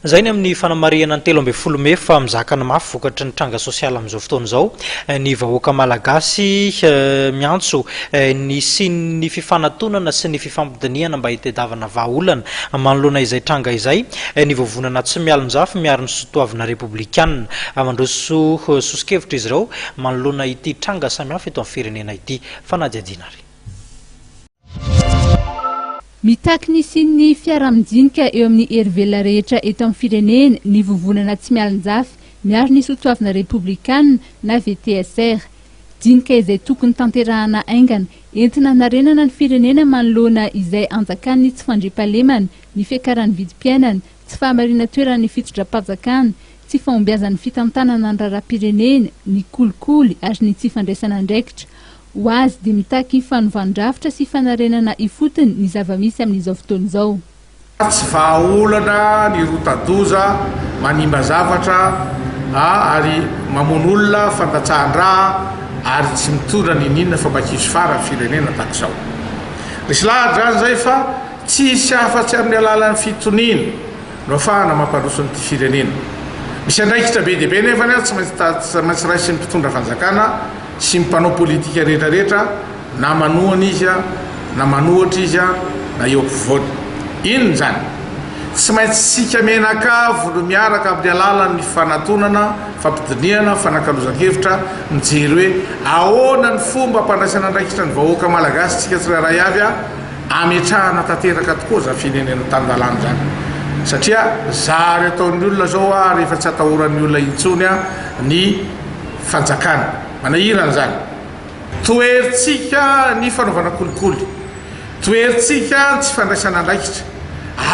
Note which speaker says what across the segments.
Speaker 1: Izay ny amin'ny fanamarihana ny 13 mey fa mizaka ny mafy vokatry ny tranga sosialy amin'izao fotoana izao ny vahoaka malagasy. Miantso ny hisian'ny fifanatonana sy ny fifampidinihana mba hitedavana vahaolana manoloana izay tranga izay ny Vovonana Tsimialonjafy miaro ny soatoavina repoblikanina. Mandroso soso-kevitra izy ireo manoloana ity tranga samihafa eto amin'ny firenena ity. Fanadihadiana ary.
Speaker 2: Mitaky ny hisian'ny fiaraha-midinika eo amin'ny hery velona rehetra eto amin'ny firenena ny Vovonana Tsimialonjafy miaro ny soatoavina Repoblikanina na VTSR. Dinika izay tokony tanterahana haingana entina hanarenana ny firenena manoloana izay anjakan'ny tsy fandriampahalemana, ny fiakaran'ny vidim-piainana, tsy fahamarinan-toeran'ny fitondram-panjakana, tsy fahombiazan'ny fitantanana ny raharaham-pirenena, ny kolikoly ary ny tsy fandraisana andraikitra. Ho azy dia mitaky fanovan-drafitra sy fanarenana ifotony ny zava-misy amin'izao fotoana izao.
Speaker 3: Tsy vahaolana ny rota-doza manimba zavatra ary mamono olona, fandatsahan-drà ary tsy mitondra n'inon'inona fa makizo fara ny firenena tahaka izao. Resy lahatra izany izay fa tsy hisy afa-tsy amin'ny alalan'ny fitoniana no afahana mampandroso an'ity firenena. Misy andraikitra be dia be nefa tsy maintsy raisin'ny mpitondra fanjakana sy ny mpanao politika rehetra rehetra na manohana izy na manohatra izy na eo ampovoany. Inona izany? Tsy maintsy isika mianakavy no miaraka amin'ny alalan'ny fanatonana, fampidinihana, fanakalozan-kevitra, mijery hoe ahoana ny fomba ampandraisana andraikitra ny vahoaka malagasy tsika tsirairay avy ametrahana tanteraka tokoa izany firenena tan-dalàna izany. Satria zary ataon'ny olona izao rehefa tsy atahoran'ny olona intsony ny fanjakana. Manahirana izany. Toherintsika ny fanaovana kolikoly. Toherintsika ny tsy fandraisana andraikitra.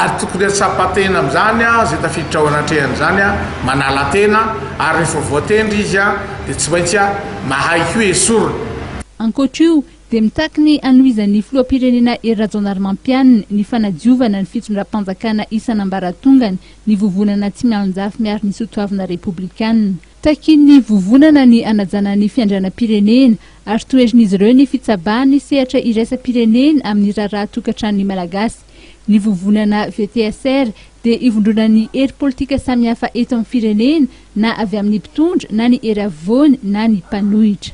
Speaker 3: Ary tokony hatsapa tena amin'izany izay tafiditra ao anatrehan'izany, manala tena, ary rehefa voatendry izy dia tsy maintsy mahay koa esorina.
Speaker 2: Ankoatra io, dia mitaky ny hanohizan'ny filoham-pirenena Hery Rajaonarimampianina ny fanadiovana ny fitondram-panjakana isan'ambaratongany ny vovonana Tsimialonjafy miaro ny soatoavina repoblikanina. Takian'ny vovonana ny hanajana ny fiandrianam-pirenena ary toherin'izy ireo ny fitsabahan'ny sehatra iraisam-pirenena amin'ny raharaha tokantranon'ny Malagasy. Ny vovonana VTSR dia ivondronan'ny hery politika samihafa eto amin'ny firenena na avy amin'ny mpitondra na ny hery afovoany na ny mpanohitra.